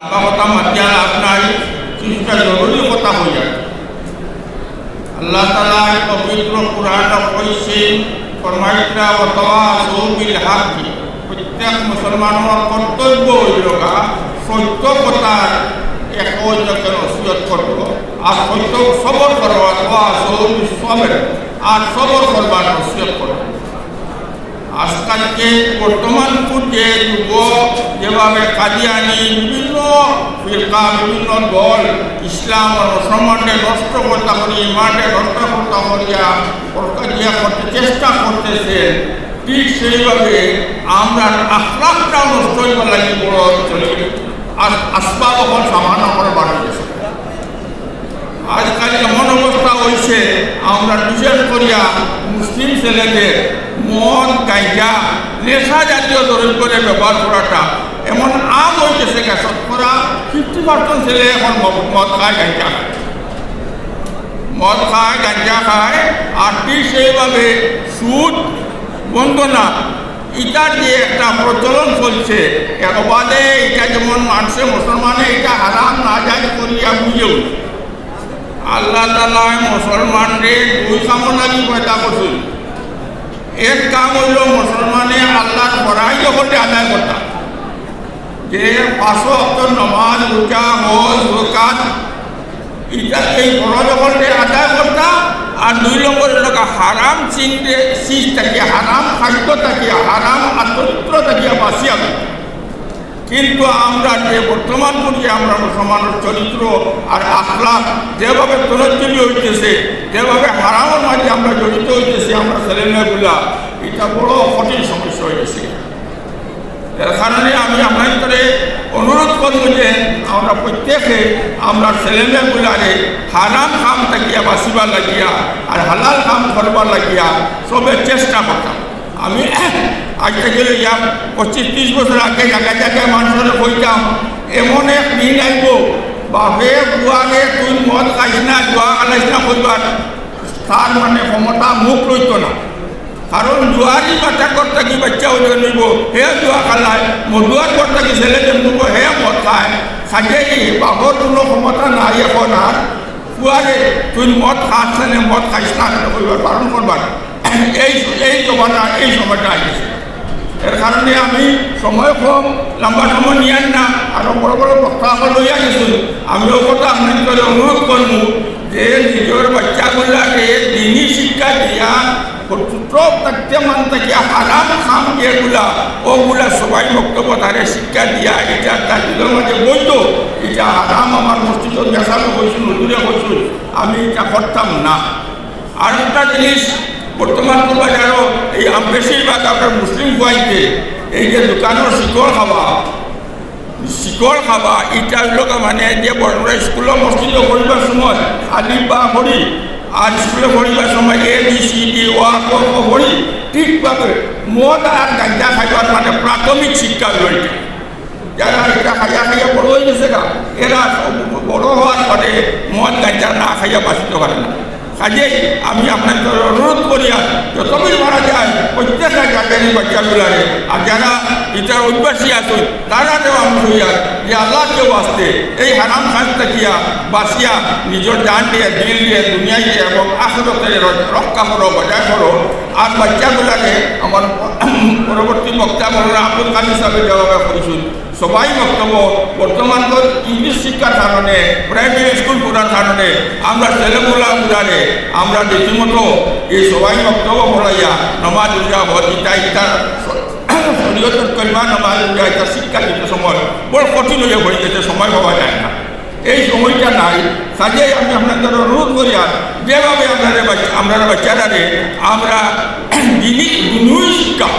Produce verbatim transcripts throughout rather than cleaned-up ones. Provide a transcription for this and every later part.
লম্বা কথা মাতিয়া লাভ নাই, কিছুটা জরুরি কথা কইয়া। আল্লাহ তাআলা পবিত্র কোরআনো কইছইন, ফরমাইতরা, "ওয়া তাওয়াসাউ বিল হাক্কি।" প্রত্যেক মুসলমানর কর্তব্য অইলো গিয়া সত্য কথার একে অন্যকে নসিহত করবো, আর সত্য সবর করবো, "ওয়া তাওয়াসাউ বিস সবর", আর সবর করবার নসিহত করবো। আজকালকে বর্তমান যুগে যুব যেভাবে কাদিয়ানি বিভিন্ন ফিরকা, বিভিন্ন দল ইসলাম আর মুসলমানরে নষ্ট করতা করি, ইমানরে নষ্ট করতা করিয়া, করতা দিয়া করতে চেষ্টা করতেছে, ঠিক সেইভাবে আমরার আখলাকটাও নষ্ট হইবার লাগি বড় চলে আস-, আসবাব অখন সামানা করে বাড়ি গেছে। আজকাল এমন অবস্থা হইছে, আমরা বিশেষ করিয়া মুসলিম ছেলেদের মদ, গাঞ্জা, নেশা জাতীয় দ্রব্যের ব্যবহার করাটা এমন আম হইতেছে গা, শতকরা ফিফটি পার্সেন্ট ছেলে এখন মদ, মদ খায়, গাঞ্জা খায়, মদ খায়, গাঞ্জা খায়, আর ঠিক সেইভাবে সুদ, বন্দনা, ইটার যে একটা প্রচলন চলছে, এর বাদে ইটা যেমন মানষে মুসলমানে ইটা হারাম নাজায়েজ করিয়া বুঝেও। আল্লাহ তাআলায় মুসলমানরে দুই কামর লাগি পয়দা করছইন। এক কাম অইলো মুসলমানে আল্লাহর ফরাইজ অকলরে আদায় করতা, যে পাঁচ ওয়াক্ত নামাজ, রোজা, হজ, যাকাত, ইটা এই ফরজ অকলরে আদায় করতা, আর দুই নম্বর অইলো গিয়া হারাম চিন্তে, চিজ থাকি, হারাম খাদ্য থাকি, হারাম আচরিত্র থাকি বাঁচিয়া থাকতা। কিন্তু আমরা যে বর্তমান যুগে আমরা মুসলমানর চরিত্র আর আখলাক যেভাবে তরজ্জলি হইতেছে, যেভাবে হারামর মাঝে আমরা জড়িত হইতেছি, আমরা ছেলেমেয়েগুলা, ইটা বড় কঠিন সমস্যা হইতেছে। এর কারণে আমি আপনাদের অনুরোধ করব যে আমরা প্রত্যেকে আমরা ছেলেমেয়েগুলারে হারাম কাম থাকিয়া বাঁচিবার লাগিয়া আর হালাল কাম করবার লাগিয়া সবে চেষ্টা করতাম। আমি আজ থেকে লইয়া পঁচিশ ত্রিশ বছর আগে জায়গায় জায়গায় মানুষরে কইতাম, এমন এক দিন আইব, বাপে বুয়ারে তুই মদ খাইস না, জুয়া খেলাইস না কইবার, তার মানে ক্ষমতা মুখ রইত না। কারণ জুয়ারি বাচ্চা করতে কি বাচ্চা হইলে নিব, হে জুয়া খেলায়, মদুয়ার করতে কি ছেলে জন্মব, হে মদ খায়। কাজেই বাপর কোনো ক্ষমতা নাই এখন আর। বুয়ারে তুই মদ খাস না, মদ খাইস না, এটা কইবার বারণ করবার। এই, এই জমানা, এই সময়টা আইছে। এর কারণে আমি সময় কম, লম্বা সময় নিয়ার না, আরো বড় বড় বক্তা লইয়া গেছি। আমি ও কথা আপনাদের অনুরোধ করবো যে নিজের বাচ্চাগুলাকে দিনী শিক্ষা দিয়া, ছোট থাকতে মান থাকিয়া হারাম কাম যেগুলা, ওগুলা সবাই বক্তব্য তারে শিক্ষা দিয়া, এটা তার দিলের মাঝে বইতো, এটা হারাম, আমার মসজিদর মেসাবে কইছইন, হুজুরে কইছইন, আমি এটা করতাম না। আর একটা জিনিস, বর্তমান তো বাজারও এই আম-, বেশিরভাগ আপনার মুসলিম ফুয়াইন্তে এই যে দোকানর শিকড় খাওয়া, শিকড় খাওয়া, ইটা অইলো গিয়া মানে যে বড়রা স্কুলো মসজিদো পড়িবার সময় আলিফ বা পড়ি, আর স্কুলো পড়িবার সময় এ বি সি ডি ওয়া ক খ পড়ি, ঠিকভাবে মদ আর গাঞ্জা খাইবার মানে প্রাথমিক শিক্ষা অইলো ইটা। যারা ইটা খাইয়া খাইয়া বড় হয়ে গেছে গা, এরা সব বড় হওয়ার পরে মদ গাঞ্জা না খাইয়া বাঁচিতে পারে না। কাজেই আমি আপনাদের অনুরোধ করি, আর যতদিন মারা যায়, প্রত্যেকটা গার্জেনের বাচ্চাগুলারে, আর যারা ইটার অভ্যাসী আছে, তারারেও আমি কইয়ার যে আল্লাহকে ওয়াস্তে এই হারাম কাজ থাকিয়া বাঁচিয়া নিজের জান দিয়া, দিল দিয়া, দুনিয়া দিয়া এবং আখেরাতরে র-, রক্ষা করো, বজায় করো। আর বাচ্চাগুলারে আমার পরবর্তী বক্তা মৌলানা আব্দুল কাদির সাহেব যেভাবে কইছইন, সবাই বক্তব্য, বর্তমান তো ইংলিশ শিক্ষার কারণে, প্রাইমারি স্কুল পড়ার কারণে আমরা ছেলেগুলা গুলারে আমরা রীতিমতো এই সবাই বক্তব্য পড়াইয়া নমাজ, রোজা, হজ, ইটা, ইটা, শরীয়তের কলমা, নমাজ, রোজা, ইটা শিক্ষা দিতে সময় বড় কঠিন হইয়া পড়ে গেছে, সময় পাওয়া যায় না, এই সময়টা নাই। কাজেই আমি আপনাদের অনুরোধ করি, আর যেভাবে আমরা বাচ্চা, আমরা বাচ্চারারে আমরা দিনী, দুনিয়ার শিক্ষা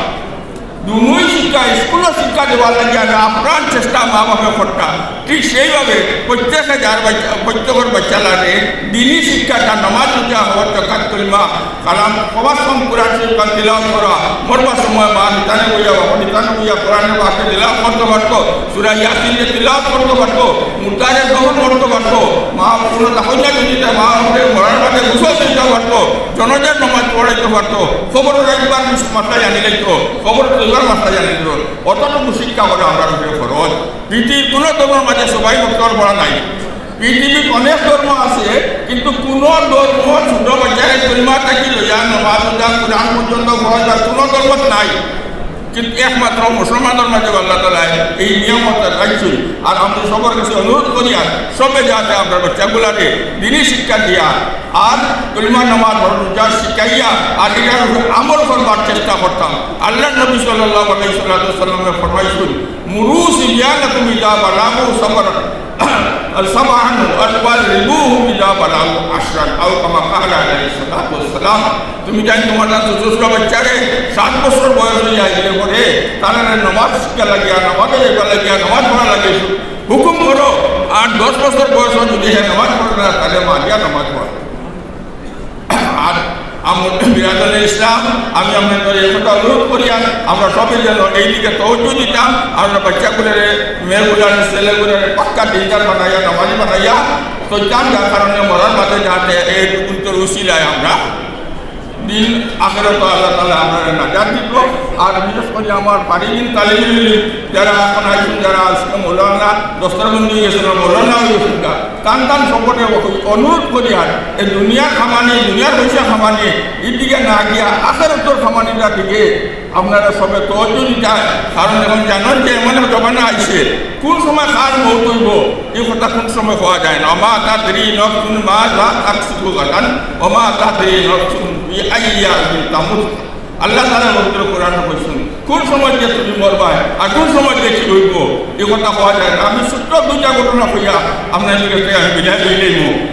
দুনোই শিক্ষা, স্কুলো শিক্ষা দেওয়ার লাগি আর আপ্রাণ চেষ্টা মা বাপে করতা। ঠিক সেইভাবে প্রত্যেকে যার বাচ্চা, প্রত্যেকের বাচ্চালারে দিনী শিক্ষাটা, নামাজ রোজা, হজ, যাকাত, কলমা, কালাম, সবার সঙ্গে কোরআন শরীফ খান তিলাওয়াত করা, মরবার সময় মা নিতানে বইয়া, বাবা নিতানে বইয়া কোরআনের বাক্য তিলাওয়াত করতে পারতো, সূরা ইয়াসিন তিলাওয়াত করতে পারতো, মুর্দারে দফন করতে পারতো, মা পুরো দাফন যদি মা আমাদের মরার গোসল দিতে পারতো, জনাজার নামাজ পড়াইতে পারতো, কবরো রাখবার মাসলা জানি লাইতো, কবরো তুলবার মাসলা জানি লাইতো। অতটুকু শিক্ষা করা আমরার উপরে ফরজ। পৃথিবীর কোনো ধর্মর মাঝে সবাই বক্তব্য পড়া নাই। পৃথিবীত অনেক ধর্ম আছে, কিন্তু কোনো ধর্ম ছোট বাচ্চারে কলিমা থাকি লইয়া নামাজ রোজা কোরআন পর্যন্ত পড়াইবার কোনো ধর্মত নাই। কিন্তু একমাত্র মুসলমানর মাঝে আল্লাহ তাআলায় এই নিয়ামতটা রাখছইন। আর আমি সবার কাছে অনুরোধ করি, আর সবে যাতে আমরার বাচ্চাগুলারে দিনী শিক্ষা দিয়া, আর কলিমা নামাজ রোজা শিখাইয়া, আর এটার উপরে আমল করবার চেষ্টা করতাম। আল্লাহর নবী সাল্লাল্লাহু আলাইহি ওয়াসাল্লামে ফরমাইছইন, "মুরু সিবিয়ানাকুম ইযা বালাগু সাবআন, সাবআন ওয়াদরিবুহুম ইযা বালাগু আশরান", আও কামা ক্বালা আলাইহিস সালাতু ওয়াস সালাম। তুমি তাইন তুমার ছোট ছোট বাচ্চারে সাত বছর বয়স অইয়া আইলে পরে তারারে নামাজ শিক্ষা লাগিয়া, নামাজে যাইবার লাগিয়া, নামাজ পড়া লাগিয়া হুকুম করো। আর দশ বছর বয়স যদি হে নামাজ পড়ে না, তাহলে মারিয়া নামাজ পড়া। আর আমার বিরাদরে ইসলাম, আমি আপনাদের এই কথা অনুরোধ করি, আর আমরা সবাই যেন এই দিকে তওজ্জু দিতাম, আমরা বাচ্চাগুলোরে, মেয়েগুলারে, ছেলেগুলারে পাক্কা দিনদার বানাইয়া, নামাজি বানাইয়া, তো যার যার কারণে মরার বাদে যাতে এই উত্তর উসিলায় আমরা দিন আখেরাত আল্লাহ তাআলা আমরা নাজাত দিব। আর বিশেষ করে আমার বাড়ির তালিম ইলম যারা এখন আছেন, যারা আজকে মৌলানা, দস্তরবন্দি হয়ে গেছেন, মৌলানা হয়ে গেছেন, তান তান সম্পর্কে অনুরোধ করি, আর এই দুনিয়ার খামানি, দুনিয়ার পয়সা খামানি, এর দিকে না গিয়া আখেরাতর খামানিটার দিকে আপনারা সবে তওয়াজ্জু দিতা। কারণ এখন জানেন যে এমন এক জমানা আইছে, কোন সময় কার মউত অইব, এই কথা কোন সময় কওয়া যায় না। ওমা তাদরি নাফসুন মাযা তাকসিবু গাদান, ওমা তাদরি নাফসুন বিআইয়ি আরদিন তামুত। আল্লাহ তাআলা পবিত্র কোরআনে কইছেন, কোন সময় যে তুমি মরবায় আর কোন সময় যে কি অইব, এই কথা কওয়া যায় না। আমি ছোট্ট দুইটা ঘটনা কইয়া আপনাদের কাছে আমি বিদায় লই লইব।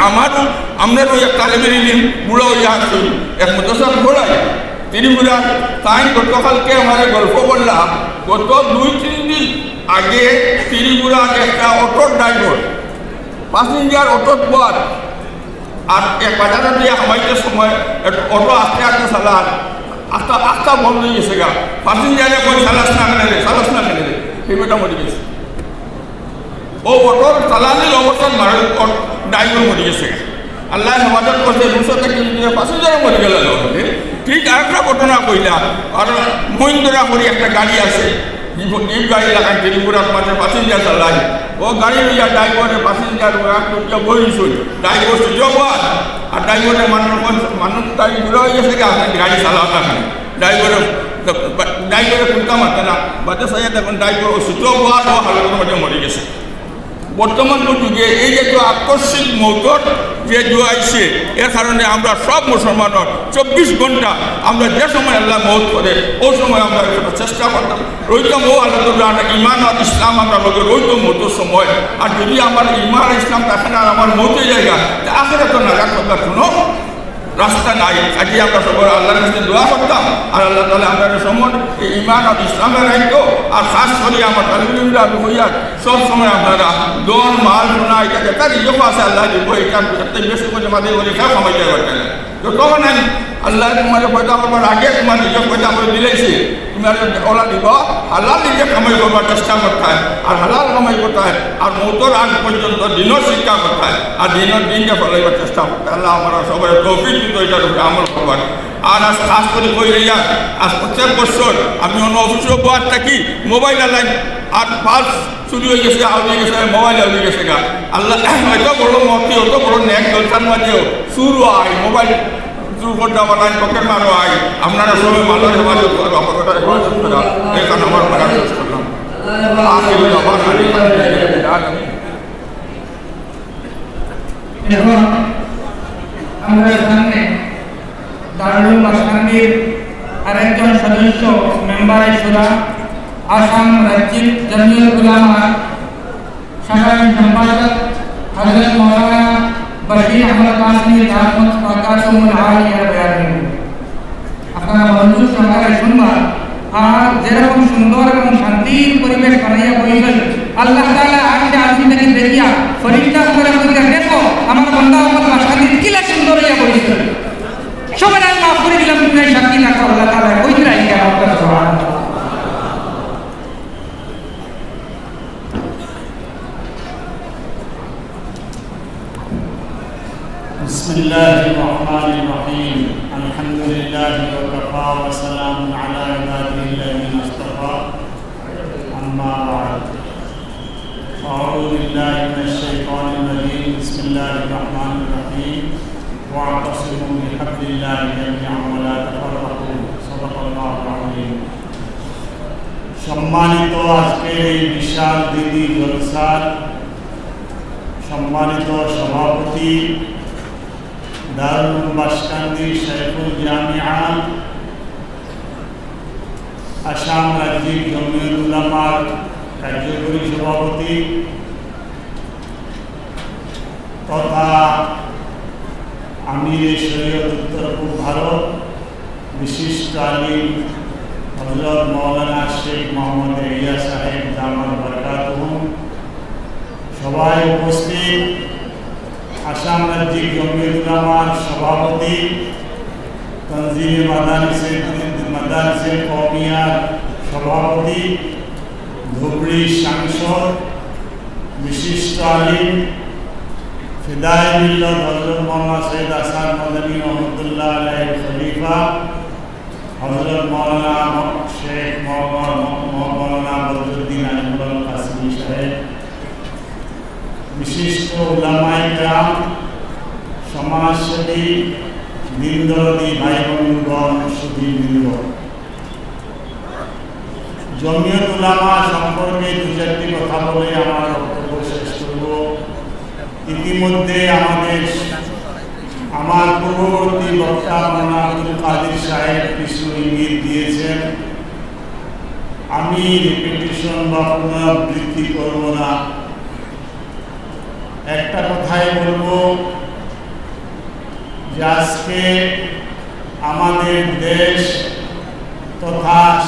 আমারও, আমরারও এক তালিবে ইলম বুড়া অইয়া আছইন, এক মাদ্রাসাত পড়ায় ত্রিপুরার, তাইন গতকালকে আমারে গল্প করলা, গত দুই তিন দিন আগে ত্রিপুরার একটা অটোর ড্রাইভার, প্যাসেঞ্জার অটোত বওয়াত, আর এক বাজারো দিয়া হামাইতে সময় এক অটো আস্তে আস্তে চালার, আস্তা, আস্তা বন্ধ অই গেছে গা। প্যাসেঞ্জারে কয়, "চালাস না কেনে রে, চালাস না কেনে রে?" হে বেটা মরি গেছে। ও অটোর চালানির অবস্থাত মারা, ড্রাইভার মরি গেছে গা। আল্লায় হেফাজত করছে, দুশো থেকে প্যাসেঞ্জারও মরি গেল। ঠিক আরেকটা ঘটনা কইলা, আর মহিন্দ্রা করি একটা গাড়ি আছে, জিপ, জিপ গাড়ি লাখান ত্রিপুরার মাঝে প্যাসেঞ্জার চালায়। ও গাড়ি লইয়া ড্রাইভারে প্যাসেঞ্জার ওরা লইয়া বইছইন। ড্রাইভার সিটো বওয়াত, আর ড্রাইভারে মানুষ, মানুষ তাই বুড়া অই গেছে গা, আপনি গাড়ি চালাও না কেনে। ড্রাইভারে, ড্রাইভারে কুন্তা মাতে না, বাদে চাইয়া দেখইন ড্রাইভার ও সিটো বওয়াত ও হালতর মাঝে মরি গেছে। বর্তমান যুগে এই যে, যে আকস্মিক মউতর যে যুগ আইছে, এর কারণে আমরা সব মুসলমানর চব্বিশ ঘন্টা আমরা যে সময় আল্লাহ মউত করে, ওই সময় আমরা একটা চেষ্টা করতাম, রইতাম ও আল্লাহ তাআলা, আমরা ইমান আর ইসলাম আমরা লগে রইতো মউতর সময়। আর যদি আমার ইমান আর ইসলাম থাকে না, আর আমার মউত অই যায় গা, তে আখেরাতো নাজাত পাবার কোনো রাস্তা নাই। কাজেই আমরা সবাই আল্লাহর কাছে দোয়া করতাম, আর আল্লাহ তাআলা আমরারে সময় এই ইমান আর ইসলামে রাখতো। আর খাস করি আমার তালিব ইলমরা আমি কইয়ার, সব সময় আপনারা ধন, মাল, সোনা, এটা যেটা রিজিক আছে আল্লাহ দিব, এটা একটা বেশি করে মাঝে করে কেউ কামাইতে পারবে না। তো তখন আমি আল্লাহ তোমারে পয়দা করবার আগে তোমার রিজিক পয়দা করে দিলাইছে, তুমি আর ওলা দিব, হালাল রিজিক কামাই করবার চেষ্টা করতায়, আর হালাল কামাই করতায়, আর মউতর আগ পর্যন্ত দ্বীনর শিক্ষা করতায়, আর দ্বীনর দ্বীনরে ফলাইবার চেষ্টা করতায়। আল্লাহ আমরা সবাই তৌফিক দিতো এটার উপরে আমল করবার। আর আজ খাস করে কই রইয়া, আজ প্রত্যেক বছর আমি অন্য অফিসও বওয়াত থাকি, মোবাইল আলাই, আর পার্স চুরি অই গেছে, আউরি গেছে, মোবাইল আউরি গেছে গা। আল্লাহ, এত বড় মতি, অত বড় নেক জলসার মাঝেও চুর অয়, মোবাইল চুর করতে আমার নাই, পকেট মারো অয়। আপনারা সবাই ভালো হেফাজত করো, আপনারা হেফাজত করো। এখানে আমার কথা শেষ করলাম। আখির দাওয়ানা আলহামদুলিল্লাহ। এখন আমাদের সামনে দারুল মাসকান্দির আরেকজন সদস্য, মেম্বারে শুরা, আসাম রাজ্যিক জমিয়ত উলামা সাধারণ সম্পাদক হযরত মাওলানা বশির আহমদ কাসেমী দামাত বারকাতুহুমুল আলিয়া বয়ান রাখবেন। আপনারা মনোযোগ সহকারে শুনবা। আর যেরকম সুন্দর এবং শান্তির পরিবেশ বানাইয়া বইছেন, আল্লাহ তাআলা আরশে আজিম থাকি দেখিয়া ফেরেশতা অকলরে কইরা, "দেখো, আমার বান্দা অকল মাসকান্দিত কিলা সুন্দর অইয়া বইছে।" সবার আগে মাফ করি দিলাম, দুনিয়ার সাক্ষী রাখো, আল্লাহ তাআলা কইরা এই আমার কথা। بسم الله الرحمن الرحيم. الحمد لله وكفى وسلام على عباده الذين اصطفى. أما بعد. أعوذ بالله من الشيطان الرجيم. بسم الله الرحمن الرحيم. واعتصموا بحبل الله جميعا ولا تفرقوا. صدق الله العظيم. সম্মানিত আজকের এই বিশাল দিনী জলসার সম্মানিত সভাপতি, দারুল উলুম বাঁশকান্দি শেখুল জামিয়া, আসাম রাজ্যিক জমিয়ত উলামার কার্যকরী সভাপতি তথা আমিরে শরীয়ত উত্তর পূর্ব ভারত, বিশিষ্ট আলিম হযরত মাওলানা শেখ মোহাম্মদ ইলিয়াস সাহেব দামাত বারাকাতুহুম, সভায় উপস্থিত আসাম রাজ্যিক জমিয়ত উলামার সভাপতি, তনজিমে মাদারিসে, মাদারিসে কওমিয়ার সভাপতি, ধুবড়ী সাংসদ, বিশিষ্ট আলিম, ফিদায়ে মিল্লত হযরত মাওলানা সৈয়দ আসাদ মাদানী রহমতুল্লাহ আলাইহির খলিফা, হযরত মাওলানা ম-, শেখ মাওলানা, ম-, মাওলানা বদরুদ্দিন আজমল কাসিমি সাহেব, বিশিষ্ট উলামায়ে কেরাম, সমাজসেবী, দিনদরদি ভাই বন্ধুগণ, সুধীবৃন্দ, জমিয়ত উলামা সম্পর্কে দু চারটি কথা বলে আমার বক্তব্য শেষ করব। ইতিমধ্যে আমাদের, আমার পূর্ববর্তী বক্তা মাওলানা আব্দুল কাদির সাহেব কিছু ইঙ্গিত দিয়েছেন, আমি রিপিটিশন বা পুনরাবৃত্তি করব না। একটা কথাই বলবো যে আজকে আমাদের দেশ তথা